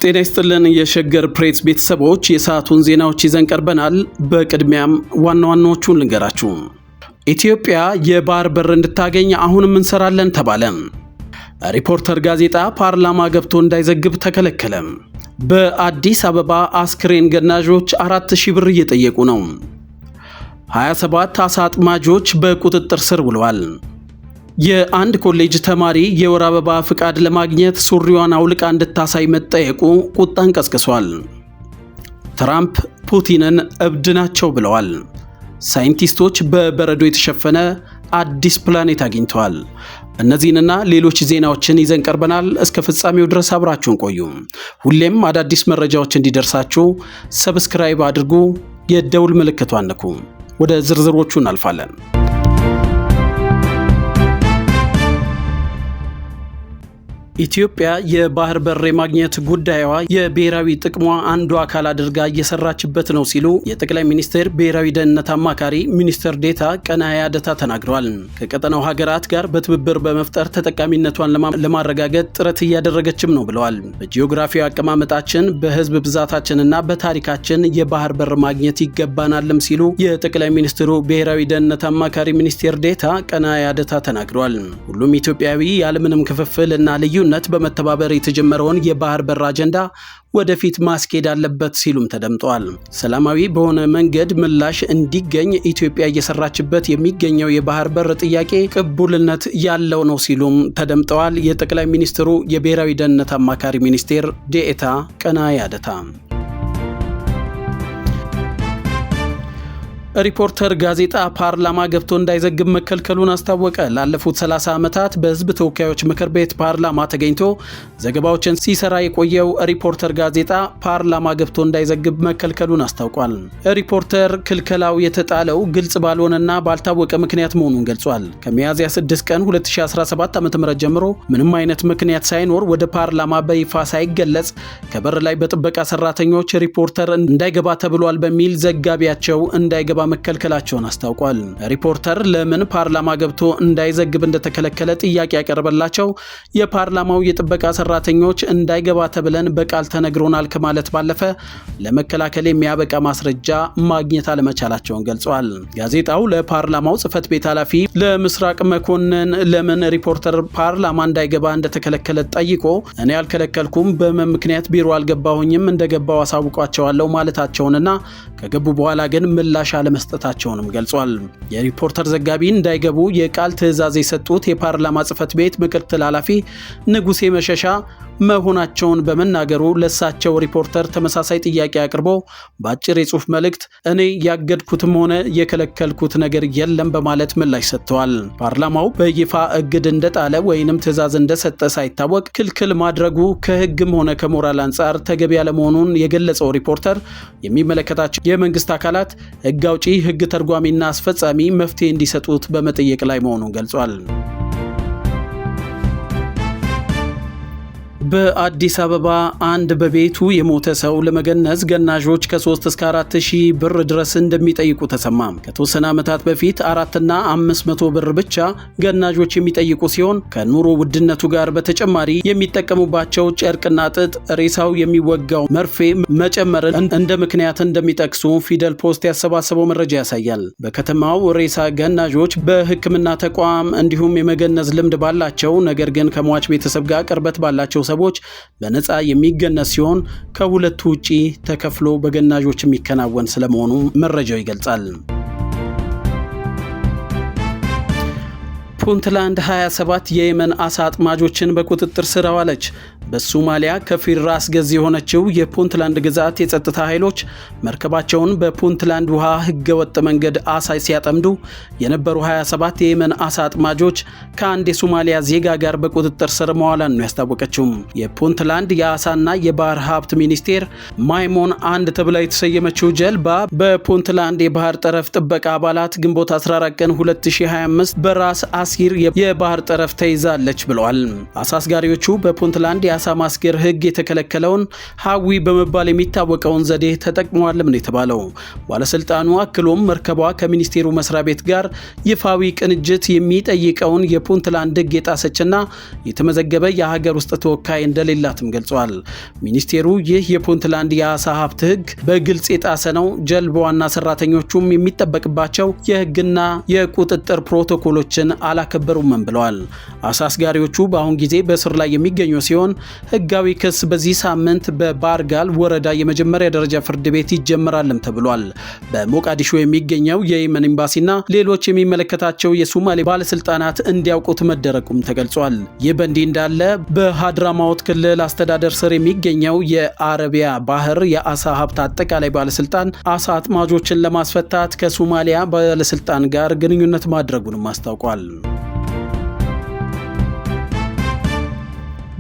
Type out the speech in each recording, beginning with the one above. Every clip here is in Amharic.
ጤና ይስጥልን የሸገር ፕሬስ ቤተሰቦች፣ የሰዓቱን ዜናዎች ይዘን ቀርበናል። በቅድሚያም ዋና ዋናዎቹን ልንገራችሁ። ኢትዮጵያ የባህር በር እንድታገኝ አሁንም እንሰራለን ተባለ። ሪፖርተር ጋዜጣ ፓርላማ ገብቶ እንዳይዘግብ ተከለከለ። በአዲስ አበባ አስክሬን ገናዦች 4000 ብር እየጠየቁ ነው። 27 አሳ አጥማጆች በቁጥጥር ስር ውለዋል። የአንድ ኮሌጅ ተማሪ የወር አበባ ፍቃድ ለማግኘት ሱሪዋን አውልቃ እንድታሳይ መጠየቁ ቁጣን ቀስቅሷል። ትራምፕ ፑቲንን እብድ ናቸው ብለዋል። ሳይንቲስቶች በበረዶ የተሸፈነ አዲስ ፕላኔት አግኝተዋል። እነዚህንና ሌሎች ዜናዎችን ይዘን ቀርበናል። እስከ ፍጻሜው ድረስ አብራችሁን ቆዩ። ሁሌም አዳዲስ መረጃዎች እንዲደርሳችሁ subscribe አድርጉ፣ የደውል ምልክቷን ንኩ። ወደ ዝርዝሮቹ እናልፋለን። ኢትዮጵያ የባህር በር የማግኘት ጉዳይዋ የብሔራዊ ጥቅሟ አንዱ አካል አድርጋ እየሰራችበት ነው ሲሉ የጠቅላይ ሚኒስትር ብሔራዊ ደህንነት አማካሪ ሚኒስትር ዴታ ቀነዓ ያደታ ተናግረዋል። ከቀጠናው ሀገራት ጋር በትብብር በመፍጠር ተጠቃሚነቷን ለማረጋገጥ ጥረት እያደረገችም ነው ብለዋል። በጂኦግራፊ አቀማመጣችን፣ በህዝብ ብዛታችንና በታሪካችን የባህር በር ማግኘት ይገባናልም ሲሉ የጠቅላይ ሚኒስትሩ ብሔራዊ ደህንነት አማካሪ ሚኒስትር ዴታ ቀነዓ ያደታ ተናግረዋል። ሁሉም ኢትዮጵያዊ ያለምንም ክፍፍል እና ልዩ ነት በመተባበር የተጀመረውን የባህር በር አጀንዳ ወደፊት ማስኬድ አለበት ሲሉም ተደምጠዋል። ሰላማዊ በሆነ መንገድ ምላሽ እንዲገኝ ኢትዮጵያ እየሰራችበት የሚገኘው የባህር በር ጥያቄ ቅቡልነት ያለው ነው ሲሉም ተደምጠዋል። የጠቅላይ ሚኒስትሩ የብሔራዊ ደህንነት አማካሪ ሚኒስቴር ዴኤታ ቀነዓ ያደታ። ሪፖርተር ጋዜጣ ፓርላማ ገብቶ እንዳይዘግብ መከልከሉን አስታወቀ። ላለፉት 30 ዓመታት በሕዝብ ተወካዮች ምክር ቤት ፓርላማ ተገኝቶ ዘገባዎችን ሲሰራ የቆየው ሪፖርተር ጋዜጣ ፓርላማ ገብቶ እንዳይዘግብ መከልከሉን አስታውቋል። ሪፖርተር ክልከላው የተጣለው ግልጽ ባልሆነና ባልታወቀ ምክንያት መሆኑን ገልጿል። ከሚያዝያ 6 ቀን 2017 ዓ.ም ጀምሮ ምንም አይነት ምክንያት ሳይኖር ወደ ፓርላማ በይፋ ሳይገለጽ ከበር ላይ በጥበቃ ሰራተኞች ሪፖርተር እንዳይገባ ተብሏል በሚል ዘጋቢያቸው እንዳይገባ መከልከላቸውን አስታውቋል። ሪፖርተር ለምን ፓርላማ ገብቶ እንዳይዘግብ እንደተከለከለ ጥያቄ ያቀረበላቸው የፓርላማው የጥበቃ ሰራተኞች እንዳይገባ ተብለን በቃል ተነግሮናል ከማለት ባለፈ ለመከላከል የሚያበቃ ማስረጃ ማግኘት አለመቻላቸውን ገልጸዋል። ጋዜጣው ለፓርላማው ጽሕፈት ቤት ኃላፊ ለምስራቅ መኮንን ለምን ሪፖርተር ፓርላማ እንዳይገባ እንደተከለከለ ጠይቆ እኔ አልከለከልኩም፣ በምን ምክንያት ቢሮ አልገባሁኝም፣ እንደገባው አሳውቋቸዋለሁ ማለታቸውንና ከገቡ በኋላ ግን ምላሽ መስጠታቸውንም ገልጿል። የሪፖርተር ዘጋቢ እንዳይገቡ የቃል ትዕዛዝ የሰጡት የፓርላማ ጽሕፈት ቤት ምክትል ኃላፊ ንጉሴ መሸሻ መሆናቸውን በመናገሩ ለሳቸው ሪፖርተር ተመሳሳይ ጥያቄ አቅርቦ በአጭር የጽሑፍ መልእክት እኔ ያገድኩትም ሆነ የከለከልኩት ነገር የለም በማለት ምላሽ ሰጥተዋል። ፓርላማው በይፋ እግድ እንደጣለ ወይንም ትዕዛዝ እንደሰጠ ሳይታወቅ ክልክል ማድረጉ ከሕግም ሆነ ከሞራል አንጻር ተገቢ ያለመሆኑን የገለጸው ሪፖርተር የሚመለከታቸው የመንግስት አካላት ሕግ አውጪ፣ ሕግ ተርጓሚና አስፈጻሚ መፍትሄ እንዲሰጡት በመጠየቅ ላይ መሆኑን ገልጿል። በአዲስ አበባ አንድ በቤቱ የሞተ ሰው ለመገነዝ ገናዦች ከ3 እስከ 4 ሺህ ብር ድረስ እንደሚጠይቁ ተሰማ። ከተወሰነ ዓመታት በፊት 4ና 500 ብር ብቻ ገናዦች የሚጠይቁ ሲሆን ከኑሮ ውድነቱ ጋር በተጨማሪ የሚጠቀሙባቸው ጨርቅና ጥጥ፣ ሬሳው የሚወጋው መርፌ መጨመርን እንደ ምክንያት እንደሚጠቅሱ ፊደል ፖስት ያሰባሰበው መረጃ ያሳያል። በከተማው ሬሳ ገናዦች በሕክምና ተቋም እንዲሁም የመገነዝ ልምድ ባላቸው ነገር ግን ከሟች ቤተሰብ ጋር ቅርበት ባላቸው ሰዎች በነፃ የሚገነዝ ሲሆን ከሁለቱ ውጪ ተከፍሎ በገናዦች የሚከናወን ስለመሆኑ መረጃው ይገልጻል። ፑንትላንድ 27 የየመን አሳ አጥማጆችን በቁጥጥር ስር አዋለች። በሶማሊያ ከፊል ራስ ገዝ የሆነችው የፑንትላንድ ግዛት የጸጥታ ኃይሎች መርከባቸውን በፑንትላንድ ውሃ ህገወጥ መንገድ አሳ ሲያጠምዱ የነበሩ 27 የየመን አሳ አጥማጆች ከአንድ የሶማሊያ ዜጋ ጋር በቁጥጥር ስር መዋላን ነው ያስታወቀችው። የፑንትላንድ የአሳና የባህር ሀብት ሚኒስቴር ማይሞን አንድ ተብላ የተሰየመችው ጀልባ በፑንትላንድ የባህር ጠረፍ ጥበቃ አባላት ግንቦት 14 ቀን 2025 በራስ አሲር የባህር ጠረፍ ተይዛለች ብለዋል። አሳ አስጋሪዎቹ በፑንትላንድ የአሳ ማስገር ሕግ የተከለከለውን ሀዊ በመባል የሚታወቀውን ዘዴ ተጠቅመዋልም ነው የተባለው። ባለስልጣኑ አክሎም መርከቧ ከሚኒስቴሩ መስሪያ ቤት ጋር ይፋዊ ቅንጅት የሚጠይቀውን የፑንትላንድ ሕግ የጣሰችና የተመዘገበ የሀገር ውስጥ ተወካይ እንደሌላትም ገልጿል። ሚኒስቴሩ ይህ የፑንትላንድ የአሳ ሀብት ሕግ በግልጽ የጣሰ ነው፣ ጀልባዋና ሰራተኞቹም የሚጠበቅባቸው የሕግና የቁጥጥር ፕሮቶኮሎችን አላከበሩም ብለዋል። አሳ አስጋሪዎቹ በአሁን ጊዜ በእስር ላይ የሚገኙ ሲሆን ሕጋዊ ክስ በዚህ ሳምንት በባርጋል ወረዳ የመጀመሪያ ደረጃ ፍርድ ቤት ይጀምራልም ተብሏል። በሞቃዲሾ የሚገኘው የየመን ኤምባሲና ሌሎች የሚመለከታቸው የሶማሌ ባለስልጣናት እንዲያውቁት መደረጉም ተገልጿል። ይህ በእንዲህ እንዳለ በሀድራማውት ክልል አስተዳደር ስር የሚገኘው የአረቢያ ባህር የአሳ ሀብት አጠቃላይ ባለስልጣን አሳ አጥማጆችን ለማስፈታት ከሶማሊያ ባለስልጣን ጋር ግንኙነት ማድረጉንም አስታውቋል።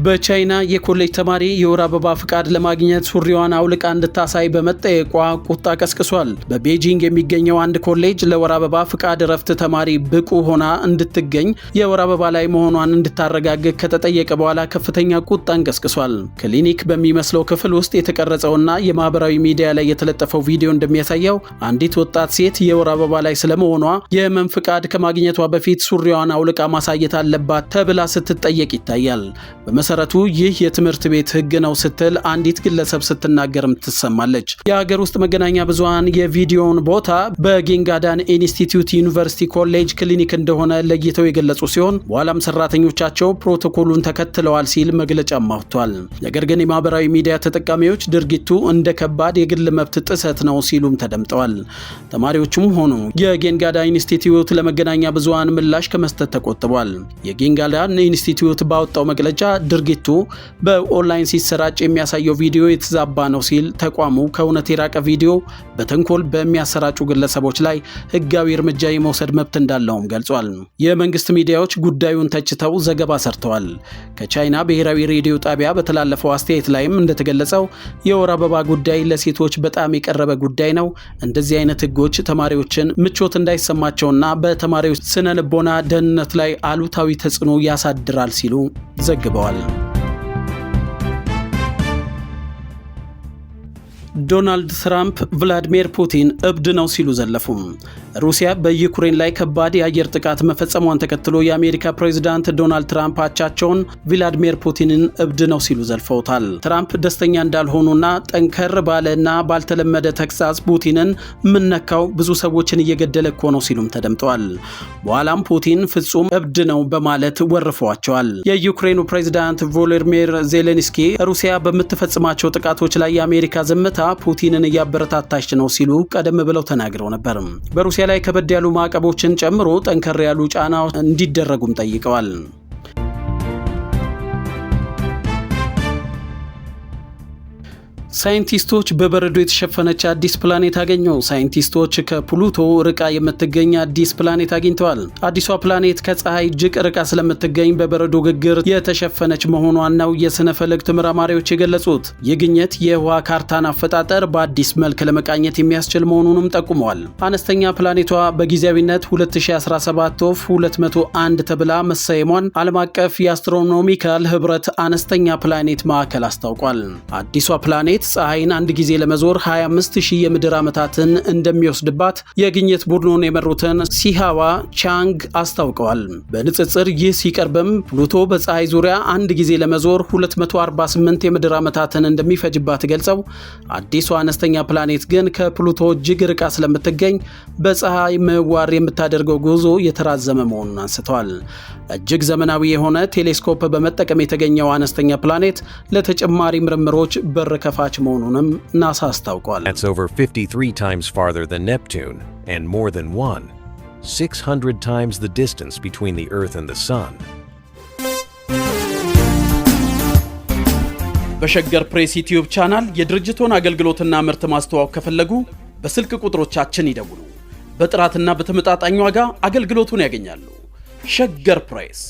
በቻይና የኮሌጅ ተማሪ የወር አበባ ፍቃድ ለማግኘት ሱሪዋን አውልቃ እንድታሳይ በመጠየቋ ቁጣ ቀስቅሷል። በቤጂንግ የሚገኘው አንድ ኮሌጅ ለወር አበባ ፍቃድ እረፍት ተማሪ ብቁ ሆና እንድትገኝ የወር አበባ ላይ መሆኗን እንድታረጋግጥ ከተጠየቀ በኋላ ከፍተኛ ቁጣን ቀስቅሷል። ክሊኒክ በሚመስለው ክፍል ውስጥ የተቀረጸውና የማህበራዊ ሚዲያ ላይ የተለጠፈው ቪዲዮ እንደሚያሳየው አንዲት ወጣት ሴት የወር አበባ ላይ ስለመሆኗ የህመም ፍቃድ ከማግኘቷ በፊት ሱሪዋን አውልቃ ማሳየት አለባት ተብላ ስትጠየቅ ይታያል። በመሰረቱ ይህ የትምህርት ቤት ህግ ነው ስትል አንዲት ግለሰብ ስትናገርም ትሰማለች። የሀገር ውስጥ መገናኛ ብዙሃን የቪዲዮውን ቦታ በጌንጋዳን ኢንስቲትዩት ዩኒቨርሲቲ ኮሌጅ ክሊኒክ እንደሆነ ለይተው የገለጹ ሲሆን በኋላም ሰራተኞቻቸው ፕሮቶኮሉን ተከትለዋል ሲል መግለጫም አውጥቷል። ነገር ግን የማህበራዊ ሚዲያ ተጠቃሚዎች ድርጊቱ እንደ ከባድ የግል መብት ጥሰት ነው ሲሉም ተደምጠዋል። ተማሪዎቹም ሆኑ የጌንጋዳ ኢንስቲትዩት ለመገናኛ ብዙሃን ምላሽ ከመስጠት ተቆጥቧል። የጌንጋዳን ኢንስቲትዩት ባወጣው መግለጫ ድርጊቱ በኦንላይን ሲሰራጭ የሚያሳየው ቪዲዮ የተዛባ ነው ሲል ተቋሙ ከእውነት የራቀ ቪዲዮ በተንኮል በሚያሰራጩ ግለሰቦች ላይ ህጋዊ እርምጃ የመውሰድ መብት እንዳለውም ገልጿል። የመንግስት ሚዲያዎች ጉዳዩን ተችተው ዘገባ ሰርተዋል። ከቻይና ብሔራዊ ሬዲዮ ጣቢያ በተላለፈው አስተያየት ላይም እንደተገለጸው የወር አበባ ጉዳይ ለሴቶች በጣም የቀረበ ጉዳይ ነው። እንደዚህ አይነት ህጎች ተማሪዎችን ምቾት እንዳይሰማቸውና በተማሪዎች ስነ ልቦና ደህንነት ላይ አሉታዊ ተጽዕኖ ያሳድራል ሲሉ ዘግበዋል። ዶናልድ ትራምፕ ቭላዲሚር ፑቲን እብድ ነው ሲሉ ዘለፉ። ሩሲያ በዩክሬን ላይ ከባድ የአየር ጥቃት መፈጸሟን ተከትሎ የአሜሪካ ፕሬዚዳንት ዶናልድ ትራምፕ አቻቸውን ቭላዲሚር ፑቲንን እብድ ነው ሲሉ ዘልፈውታል። ትራምፕ ደስተኛ እንዳልሆኑና ጠንከር ባለና ባልተለመደ ተግሳጽ ፑቲንን "ምን ነካው? ብዙ ሰዎችን እየገደለ እኮ ነው" ሲሉም ተደምጠዋል። በኋላም ፑቲን ፍጹም እብድ ነው በማለት ወርፈዋቸዋል። የዩክሬኑ ፕሬዚዳንት ቮሎዲሚር ዜሌንስኪ ሩሲያ በምትፈጽማቸው ጥቃቶች ላይ የአሜሪካ ዝምታ ፑቲንን እያበረታታች ነው ሲሉ ቀደም ብለው ተናግረው ነበር። በሩሲያ ላይ ከበድ ያሉ ማዕቀቦችን ጨምሮ ጠንከር ያሉ ጫና እንዲደረጉም ጠይቀዋል። ሳይንቲስቶች በበረዶ የተሸፈነች አዲስ ፕላኔት አገኙ። ሳይንቲስቶች ከፕሉቶ ርቃ የምትገኝ አዲስ ፕላኔት አግኝተዋል። አዲሷ ፕላኔት ከፀሐይ እጅግ ርቃ ስለምትገኝ በበረዶ ግግር የተሸፈነች መሆኗን ነው የስነ ፈለግ ተመራማሪዎች የገለጹት። ይህ ግኝት የህዋ ካርታን አፈጣጠር በአዲስ መልክ ለመቃኘት የሚያስችል መሆኑንም ጠቁመዋል። አነስተኛ ፕላኔቷ በጊዜያዊነት 2017 ቶፍ 201 ተብላ መሰየሟን ዓለም አቀፍ የአስትሮኖሚካል ህብረት አነስተኛ ፕላኔት ማዕከል አስታውቋል። አዲሷ ፕላኔት ፀሐይን አንድ ጊዜ ለመዞር 25,000 የምድር ዓመታትን እንደሚወስድባት የግኝት ቡድኑን የመሩትን ሲሃዋ ቻንግ አስታውቀዋል። በንጽጽር ይህ ሲቀርብም ፕሉቶ በፀሐይ ዙሪያ አንድ ጊዜ ለመዞር 248 የምድር ዓመታትን እንደሚፈጅባት ገልጸው አዲሷ አነስተኛ ፕላኔት ግን ከፕሉቶ እጅግ ርቃ ስለምትገኝ በፀሐይ ምህዋር የምታደርገው ጉዞ የተራዘመ መሆኑን አንስተዋል። እጅግ ዘመናዊ የሆነ ቴሌስኮፕ በመጠቀም የተገኘው አነስተኛ ፕላኔት ለተጨማሪ ምርምሮች በር ከፋች መሆኑንም ናሳ አስታውቋል። That's over 53 times farther than Neptune and more than 1,600 times the distance between the Earth and the Sun. በሸገር ፕሬስ ዩቲዩብ ቻናል የድርጅቶን አገልግሎትና ምርት ማስተዋወቅ ከፈለጉ በስልክ ቁጥሮቻችን ይደውሉ። በጥራትና በተመጣጣኝ ዋጋ አገልግሎቱን ያገኛሉ። ሸገር ፕሬስ።